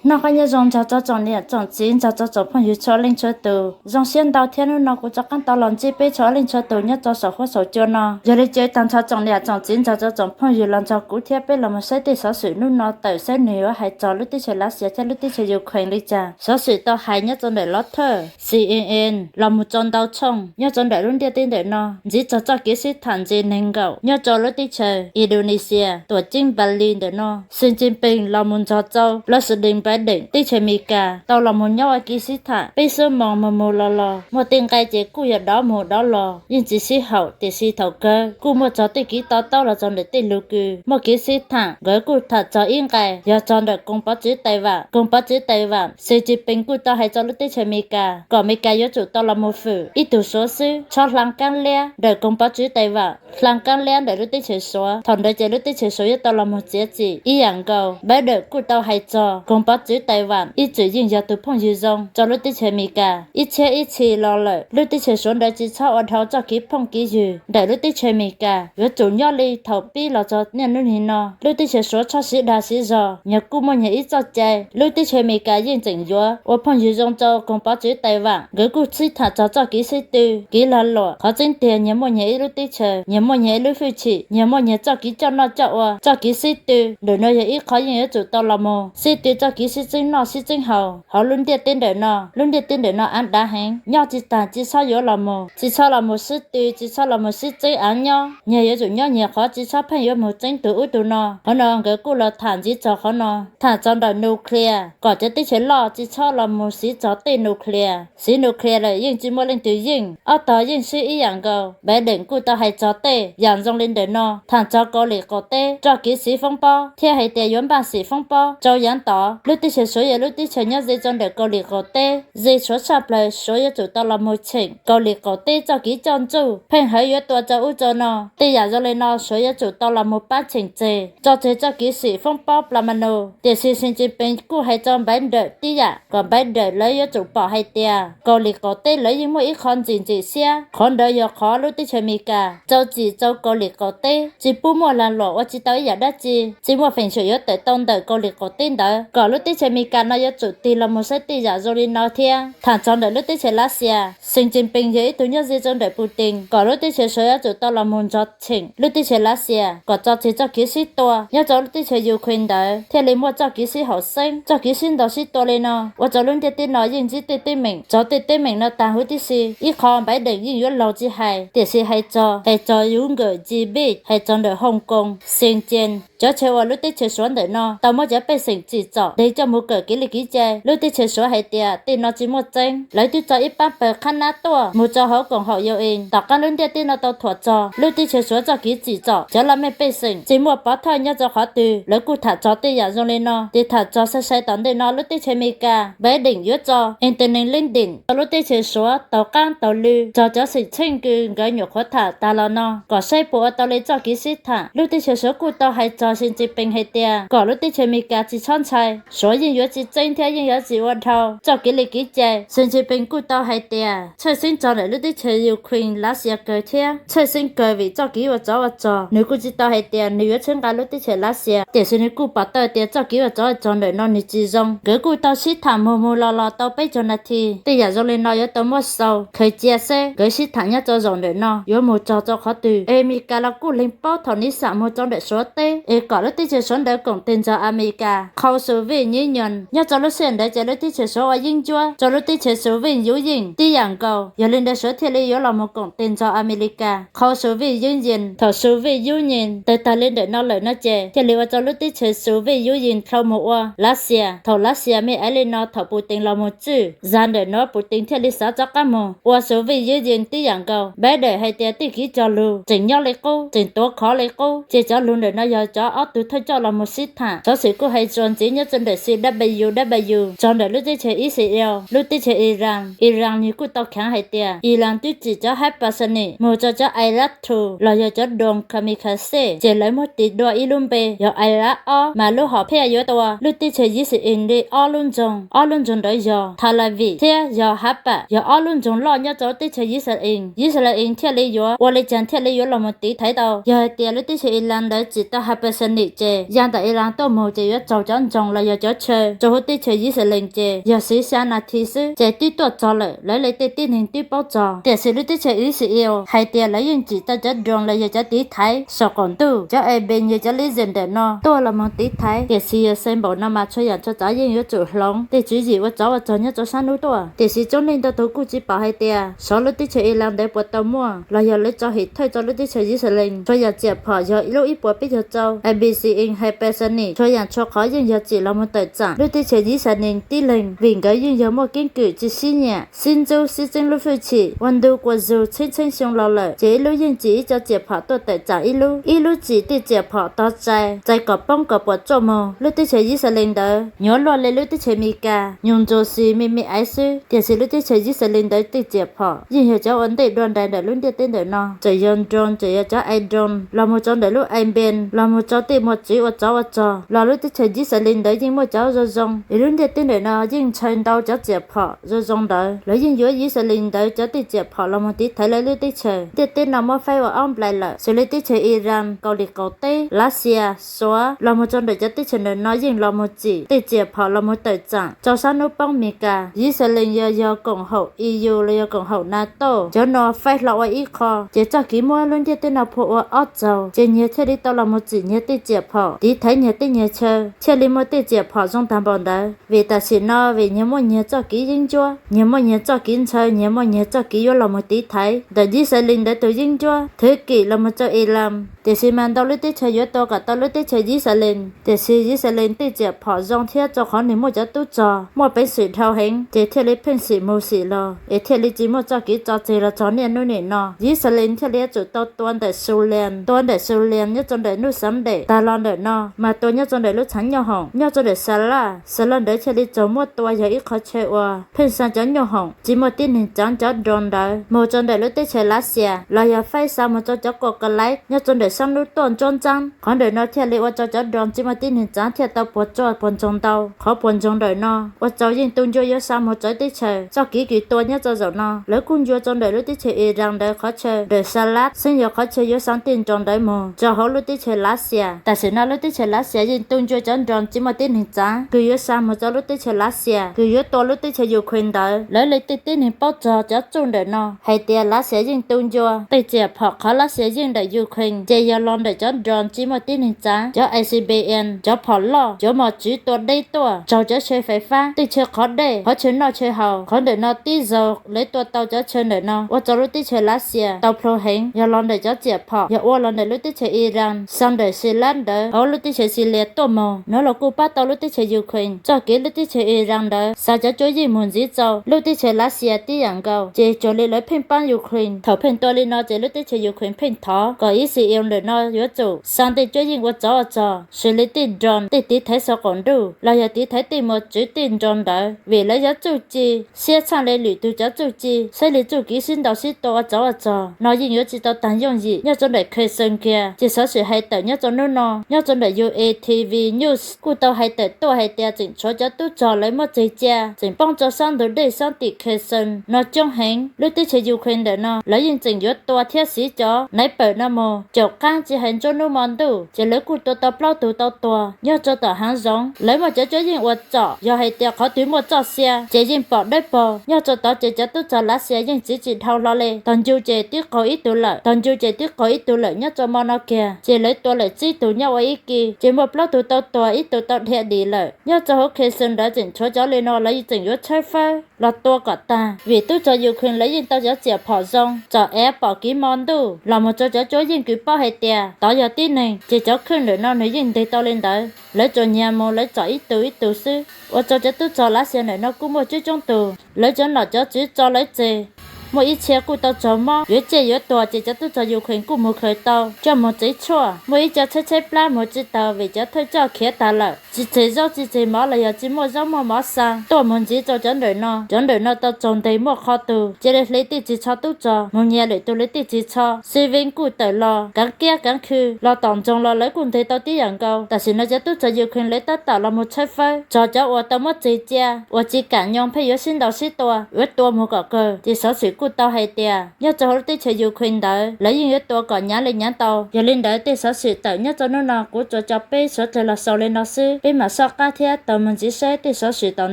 Noj qab nyob zoo nrog rau tsoom niam tsoom txiv nrog rau tsoom phooj ywg txhua leej txhua tus. Zoo siab ntau thiab hnub no kuv rov qab tau los ntsib peb txhua leej txhua tus nyob rau saum huab saum cua no. Yog li ces tag nrho tsoom niam tsoom txiv nrog rau tsoom phooj ywg los nrog kuv thiab peb los mus saib tej xov xwm hnub no tawm saib nws yuav hais txog lub teb chaws Lav Xias thiab lub teb chaws Ukraine li cas. Xov xwm tau hais nyob rau ntawm Reuters, C N N los mus txog ntau tshooj nyob rau ntawm lub ntiaj teb ntawm no ntxiv txog txoj kev sib tham ntxiv nees nkaum nyob rau lub teb chaws Indonesia tuam ceeb Bali ntawm no. Xi Jinping los mus nrog rau President Biden teb chaws Amelikas tau los mus nyob ua ke sib tham peb xuab moos mus mus los los, muaj tej nqe ces kuj yog dov mus dov los yeej tsis sib haum, tiam sis thaum kawg kuj muaj txog tej kev to taub los txog ntawm tej lus kws muaj kev sib tham. Nkawd kuj tham txog ib nqe yog txog ntawm koog pov txwv Taiwan. Koog pov txwv Taiwan, Xi Jinping kuj tau hais rau lub teb chaws Amelikas kom Amelikas yuav tsum tau los mus fwm ib tug Suav xwb, txhob hla kaab liab ntawm koog pov txwv Taiwan, hla kaab liab ntawm lub teb chaws Suav. Thaum ntawd ces lub teb chaws Suav yuav tau los mus txiav txim ib yam nkaus. Biden kuj tau hais txog koog pov txwv Taiwan ib txwm yeej yog tus phooj ywg zoo rau lub teb chaws Amelikas. Ib txhiab ib txhis los lawm lub teb chaws Suav ntawd tsis txhob ua dhau txoj kev phooj kev ywg ntawm lub teb chaws Amelikas, yuav tsum nyob li thaum pib los txog niaj hnub nim no. Lub teb chaws Suav txhob siv dag siv zog, nyias kuj muaj nyias ib txoj cai. Lub teb chaws Amelikas yeej tseem yuav ua phooj ywg zoo rau koog pov txwv Taiwan. Nkawd kuj sib tham txog txoj kev sib tw, kev lag luam, qhov tseeb tiag nyias muaj nyias ib lub teb chaws, nyias muaj nyias ib lub hwj chim, nyias muaj nyias txoj kev coj noj coj ua. Txoj kev sib tw ntawm no yog ib qho yeej yuav tsum tau los mus sib tw txoj kev sib txeeb noj sib txeeb haus hauv lub ntiaj teb ntawm no. Lub ntiaj teb ntawm no av dav heev, nyob tsis tag tsis txhob yuav los mus, tsis txhob los mus sib tw, tsis txhob los mus sib txeeb av nyob. Nyias yuav tsum nyob nyias qhov, tsis txhob pheej yuav mus txeeb tus ub tus no. Qhov no nkawd kuj los tham ntxiv txog qhov no, tham txog ntawm nuclear kom cov teb chaws loj tsis txhob los mus siv txog tej nuclear. Siv nuclear lawm yeej tsis muaj leej twg yeej, ob tog yeej swb ib yam nkaus. Biden kuj tau hais txog tej yam zoo li ntawm no, tham txog Kauslim Qaum Teb txoj kev siv foob pob thiab hais tias yuav npaj xim foob pob rau yav tod. Lub teb chaws Suav yog lub teb chaws nyob ze rau ntawm Kauslim Qaum Teb, ze Suav tshaj plaws, Suav yuav tsum tau los mus cheem Kauslim Qaum Teb txoj kev coj ntsug, pheej hawv yuav tua rau ub rau no. Tej yam zoo li no Suav yuav tsum tau los mus pab cheem tseg, tso tseg txoj kev xim foob pob pla ma nus. Tiam sis Xi Jinping kuj hais rau Biden tib yam, kom Biden lawv yuav tsum pom hais tias Kauslim Qaum Teb lawv yeej muaj ib qho ntxim ntxim siab, qhov ntawd yog qhov lub teb chaws Amelikas rau txim rau Kauslim Qaum Teb, tsis pub muaj lag luam ua tsis tau ib yam dab tsi, tsis muaj feem xyuam yuav tawm tau ntawm Kauslim Qaum Teb ntawd, kom lub teb chaws Amelikas no yuav tsum tig los mus saib tej yam zoo li no thiab. Tham txog ntawm lub teb chaws Lav Xias, Xi Jinping yog ib tug nyob ze rau ntawm Putin, kom lub teb chaws Suav yuav tsum tau los mus nrog cheem lub teb chaws Lav Xias kom tso tseg txoj kev sib tua nyob rau lub teb chaws Ukraine ntawd, thiaj li muaj txoj kev sib haum xeeb, txoj kev sib ntaus sib tua li no, ua rau lub ntiaj teb no yeej ntsib tej teeb meem. Txog tej teeb meem no tag huv tib si, ib qho Biden yeej yuav laug tsis hais, tiam sis hais txog, hais txog yus nkawm G B, hais txog ntawm Hong Kong, Xinjiang, cov chaw uas lub teb chaws Suav ntawm no tau muab cov pej xeem tsim txom ntes coj mus kawm kev li kev cai. Lub teb chaws Suav hais tias tej no tsis muaj tseeb, lawv twb tso ib pab pawg qhab nab tuaj mus rau hauv koom haum U N. Tom qab lub ntiaj teb no tau thuam txog lub teb chaws Suav txoj kev tsim txom cov laj mej pej xeem tsis muaj pov thawj nyob rau qhov twg, lawv kuj tham txog tej yam zoo li no. Ces tham txog sai sai tom ntej no lub teb chaws Amelikas, Biden yuav tso internet lending rau lub teb chaws Suav taug qaab taug lw txog cov xwm txheej kws nkawd nyuam qhuav tham tas los no, kom saib puas ua tau li txoj kev sib tham. Lub teb chaws Suav kuj tau hais txog Xi Jinping hais tias kom lub teb chaws Amelikas tsis txhob ntshai, Suav yeej yuav tsis txeeb thiab yeej yuav tsis ua dhau txoj kev li kev cai. Xi Jinping kuj tau hais tias tshwj xeeb txog ntawm lub teb chaws Ukraine Lav Xias kawg thiab tshwj xeeb kawg vim txoj kev ua tsov ua rog. Nws kuj tsis tau hais tias nws yuav txhawb nqa lub teb chaws Lav Xias, tiam sis nws kuj pom tau tias txoj kev ua tsov ua rog ntawm no nws tsis zoo. Nkawd kuj tau sib tham mus mus los los tau peb caug nas this. Tej yam zoo li no yuav tau muab xaus khaws cia seb nkawd sib tham nyob rau zaum ntawm no yuav mus txog rau qhov twg. Es Amelikas los kuj lees paub thaum nws xam mus rau ntawm Suav teb es kom lub teb chaws Suav ntawd koom tes nrog Amelikas. Qhau Soviet Union nyob rau lub sij hawm ntawd ces lub teb chaws Suav ua yeeb ncuab rau lub teb chaws Soviet Union tib yam nkaus. Yog li ntawd Suav thiaj li yuav los mus koom tes nrog Amelikas. Qhau Soviet Union, thaum Soviet Union tawg tag li ntawm no lawm no ces thiaj li ua rau lub teb chaws Soviet Union dhau mus ua Lav Xias. Thaum Lav Xias me aiv li no thaum Putin los mus txwj zag ntawm no Putin thiaj li xav rov qab mus ua Soviet Union tib yam nkaus. Biden hais tias tej kev cog lus tseem nyob li qub, tseem tuav khov li qub, ces cov lus ntawm no yog cov ob tug thawj coj los mus sib tham. Xov xwm kuj hais txuas ntxiv nyob rau ntawm C W W txog ntawm lub teb chaws Israel, lub teb chaws Iran. Iran nws kuj tau khaav hais tias Iran twb tsim cov Hypersonic mus rau cov Air Two los yog cov drone kamikaze, ces lawv muab tis dua ib lub npe yog Air ob, mas lub hom phiaj yuav tua lub teb chaws Israel li ob lub nroog. Ob lub nroog ntawd yog Tel Aviv thiab yog Haifa, yog ob lub nroog loj nyob rau lub teb chaws Israel. Israel thiaj li yuav ua li cas thiaj li yuav los mus tiv thaiv tau? Yog hais tias lub teb chaws Iran ntawd tsim tau Hypersonic ces ya ntawm Iran tuaj mus ces yuav txaus cov nroog los yog qhov chaw rau hauv teb chaws Yixalayees ces yog xiv xya nas this xwb ces twb tuaj txog lawm, lawv li tej tib neeg twb paub txog. Tiam sis lub teb chaws Israel hais tias lawv yeej tsim tau cov drone los yog cov tiv thaiv saum qaum ntuj, cov Iron Dome yog cov laser ntawm no tuaj los mus tiv thaiv. Tiam sis yog symbol no mas txhua yam txhua tsav yeej yuav tsum hloov tej tswv yim ua tsov ua rog nyob rau sab hnub tuaj. Tiam sis coob leej ntau tus kuj tsis pom hais tias xyov lub teb chaws Iran ntawd puas tau muaj los yog lawv tso him thawj rau lub teb chaws Yixalayees. Txhua yam txiam phom yog lub ib puas peb caug rau A B C N hais pes ni, txhua yam txhua qhov yeej yog tsim los mus tawm tsam lub teb chaws Yixalayees tib leeg, vim nkawd yeej yog muaj keeb kwm tsis sib nyiam, sib ntxub sib txeeb lub hwj chim ua ntu ua zug txhiab txheeb xyoo los lawm, ces ib lub yeej tsim ib co txiam phom tuaj tawm tsam ib lub, ib lub tsim tej txiam phom tog txais, txais kom poob kom puas tsuaj moog. Lub teb chaws Yixalayees ntawd nyuaj luaj li lub teb chaws Amelikas, nyuag ntsuas xis me me aiv xwb, tiam sis lub teb chaws Yixalayees ntawd tej txiam phom yeej yog cov ua ntej dua ntais ntawm lub ntiaj teb ntawm no. Txawm yog drone, txawm yog cov Iron Dome los mus rau ntawm lub Iron Dome, los mus rau tej muas tsev ua tsov ua rog los lub teb chaws Yixalayees ntawd yeej muaj cov zoo zoo. Es lub ntiaj teb ntawm no yeej ntshaw ntau cov txiam phom zoo zoo ntawd, lawv yeej yuav Yixalayees ntawd cov tej txiam phom los mus tiv thaiv lawv lub teb chaws. Ntiaj teb no muab faib ua ob nplais lawm, xws li teb chaws Iran, Kaus Lim qaum teb, Lav Xias, Suav los mus rau ntawm cov teb chaws ntawm no yeej los mus tsim tej txiam phom los mus tawm tsam rau sab hnub poob Amelikas. Yixalayees yog, yog koom haum E U los yog koom haum NATO, cov no faib hlo ua ib qho, ces txoj kev muab lub ntiaj teb no phua ua ob txaug, ces nyias thiaj li tau los mus tsim nyias tej txiam phom, tiv thaiv nyias tej nyias chaw, thiaj li muaj tej txiam phom zoo tag npaum ntawd. Vim tam sim no vim nyias muaj nyias txoj kev yeeb ncuab, nyias muaj nyias txoj kev ntshaw, nyias muaj nyias txoj kev yuav los mus tiv thaiv ntawm Yixalayees ntawd tus yeeb ncuab thwv kim los mus rau Iran. Tiam sis mas ntau lub teb chaws yuav tua kom tau lub teb chaws Yixalayees, tiam sis Yixalayees tej txiam phom zoo thiab rau qhov nws muaj cov tub rog muaj peev xwm dhau heev, ces thiaj li pheej xim mus xim los es thiaj li tsis muaj txoj kev tso tseg los txog niaj hnub nim no. Yixalayees thiaj li yuav tsum tau tua ntawm Sulias, tua ntawm Sulias nyob rau ntawm nuj xav npem tag los ntawm no, mas tua nyob rau ntawm lub tshav nyoob hoom nyob rau ntawm Xalaj. Xalaj ntawd thiaj li txaus muab tua yog ib qho chaw uas pheej xa cov nyoob hoom tsis muaj tib neeg tsav, cov drone ntawd mus rau ntawm lub teb chaws Lav Xias los yog faib xa mus rau cov koj ka laib nyob rau ntawm sab hnub tuaj ntsuab ntxaab. Qhov ntawm no thiaj li ua rau cov drone tsis muaj tib neeg tsav thiaj tau puas tsuaj puas ntsoog ntau. Qhov puas ntsoog ntawm no ua rau yeej tu ncua yuav xa mus txawv teb chaws. Txoj kev kws tua nyob rau zaum no lawv kuj ncua rau ntawm lub teb chaws Iran ntawd qhov chaw ntawm Xalaj xeeb yog qhov chaw yuav xa tej drone ntawd mus rau hauv lub teb chaws Lav Xias. Tam sim no lub teb chaws Lav Xias yeej tu ncua cov drone tsis muaj tib neeg tsav kws yuav xa mus rau lub teb chaws Lav Xias kws yuav tua lub teb chaws Ukraine ntawd. Lawv li tej tib neeg paub txog cov txuj ntawm no hais tias Lav Xias yeej tu ncua tej txiam phom qhov Lav Xias yeej ntawm Ukraine ces yog los ntawm cov drone tsis muaj tib neeg tsav, cov I C B M, cov phom loj, cov mos txwv tua deb tuaj, raug cov chaw fais fab, tej chaw qhov dej, qhov chaw noj chaw haus, qhov ntawm no tib zaug lawv tua tau cov chaw ntawm no ua rau lub teb chaws Lav Xias tau plhu heev. Yog los ntawm cov txiam phom yog ua los ntawm lub teb chaws Iran xa ntawm Xalaj ntawd hauv lub teb chaws Xilias tuaj mus no los kuj pab tau lub teb chaws Ukraine. Txoj kev lub teb chaws Iran ntawd xa cov cuab yeej mus ntxiv rau lub teb chaws Lav Xias tib yam nkaus, ces cuag li lawv pheej pab Ukraine. Thaum pheej tua li no ces lub teb chaws Ukraine pheej thov kom Israel ntawm no yuav tsum xa tej cuab yeej ua tsov ua rog, xws li tej drone, tej tiv thaiv saum qaum ntuj los yog tiv thaiv tej mos txwv tej drone ntawd, vim lawv cov txuj ci siab txhaj li lwm tus cov txuj ci. Saib li txuj kev sib ntaus sib tua ua tsov ua rog no yeej yuav tsis tau tag yooj yim nyob rau ntawm Kherson kiag. Ces xov xwm hais tawm nyob rau hnub no nyob rau ntawm U A T V News kuj tau hais tawm tuaj hais tias tseem tshuav cov tub rog lawv muab tseg cia tseem poob rau sab ntug dej sab tim Kherson no coob heev. Lub teb chaws Ukraine ntawm no lawv yeej tseem yuav tua thiab siv cov naiv pawm no mus caum qaab tsis hais nruab hnub hmo ntuj, ces lawv kuj tua tau plaub tug tau tuag nyob rau tom haav zoov. Lawv muaj cov cuab yeej uas tsom yog hais tias qhov twg muaj txoj sia ces yeej pom dawb paug. Nyob rau tod ces cov tub rog Lav Xias yeej txiav tsis dhau hlo li. Tog ncu ces twb qaug ib tug lawm, tog ncu ces twb qaug ib tug lawm nyob rau hmo no kiag, ces lawv tua lawm tsib tug nyob ua ib ke, ces muaj plaub tug tau tuag, ib tug tau dhia dim lawm. Nyob rau hauv Kherson ntawd tseem tshuav cov li no, lawv tseem yuav tshawb fawb los tua kom tag, vim tub rog Ukraine lawv yeej tau cov txiam phom zoo tsom ev pom kev hmo ntuj los mus rau cov cuab yeej kws paub hais tias tod yog tib neeg, ces cov khwj ntawm no nws yeej nteg tau li ntawd. Lawv tsuas nyiag mus lawv tsom ib tug ib tug xwb, ua rau cov tub rog Lav Xias ntawm no kuj muaj coob coob tug, lawv cov nom cov tswv tso lawv tseg. Muaj ib txhia kuj tau raug mob yuav ciaj yuav tuag, ces cov tub rog Ukraine kuj mus khaws tau coj mus tsev tshuaj. Muaj ib co tshaib tshaib plab mus tsis taus vim cov thawj coj khiav tag lawm, tsis tseg zaub tsis tseg mov los yog tsis muaj zaub muaj mov xa tuaj mus ntxiv rau cov ntawm no. Cov ntawm no tau raug nteg muaj qho tug cia li hle tej ris tsho tub rog mus nyiag lwm tus li tej ris tsho. Xi Vee kuj tawm los kaav kiab kaav khw los tom ntsoog los lawv kuj nteg tau tib yam nkaus. Tam sim no cov tub rog Ukraine lawv tab tom los mus tshawb fawb txog cov uas tau muab tseg cia uas tsis kam nyoog pheej yuav sib ntaus sib tua yuav tua mus kom kawg, ces xov xwm kuj tau hais tias nyob rau hauv lub teb chaws Ukraine ntawd lawv yeej yuav tua kom hnyav li hnyav tau. Yog li ntawd tej xov xwm tawm nyob rau hnub no kuv tsuas tso peb suav dlawg los xaus li no xwb, peb mam soj qab thiab tau mus ntxiv saib tej xov xwm tom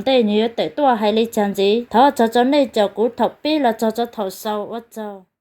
ntej nws yuav tawm tuaj hais li cas ntxiv. Thov txog rau nej caum kuv thaum pib los txog rau thaum xaus, ua tsaug.